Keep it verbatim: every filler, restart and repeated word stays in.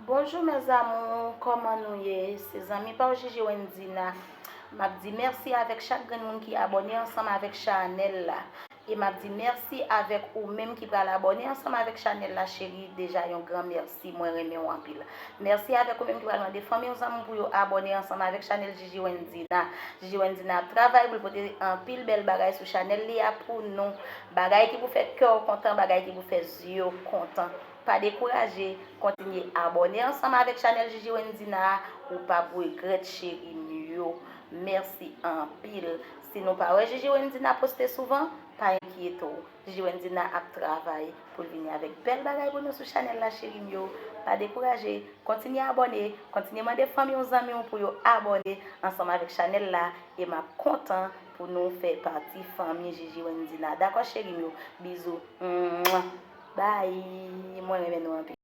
Bonjou mes amours, kòman nou ye? Se zanmi pa w Gigi Wendina. M ap di mèsi avèk chak grenn moun ki abòne ansanm avèk chanèl la. E m ap di mèsi avèk ou menm ki pral abòne ansanm avèk chanèl la, cheri. Deja yon gran mèsi, mwen renmen w anpil. Mèsi avèk ou menm ki pral mande fanmi w, zanmi w pou yo abòne ansanm avèk chanèl Gigi Wendina. Gigi Wendina ap travay pou l pote anpil bèl bagay sou chanèl li a pou nou. Bagay ki pou fè kè w kontan, bagay ki pou fè zye w kontan. Pa dekouraje, kontinye abòne ansanm avèk chanèl Gigi Wendina a, ou p ap regrèt, cheri m yo. Mèsi anpil. Si nou pa wè Gigi Wendina poste souvan, pa enkyete w. Gigi Wendina ap travay pou l vini avèk bèl bagay pou nou sou chanèl la, cheri m yo. Pa dekouraje, kontinye abòne, kontinye mande fanmi w, zanmi w pou yo abòne ansanm avèk chanèl la, e m ap kontan pou nou fè pati fanmi Gigi Wendina. Dakò, cheri m yo? Bizou. Mwah. Bye. Mwen renmen nou anpil.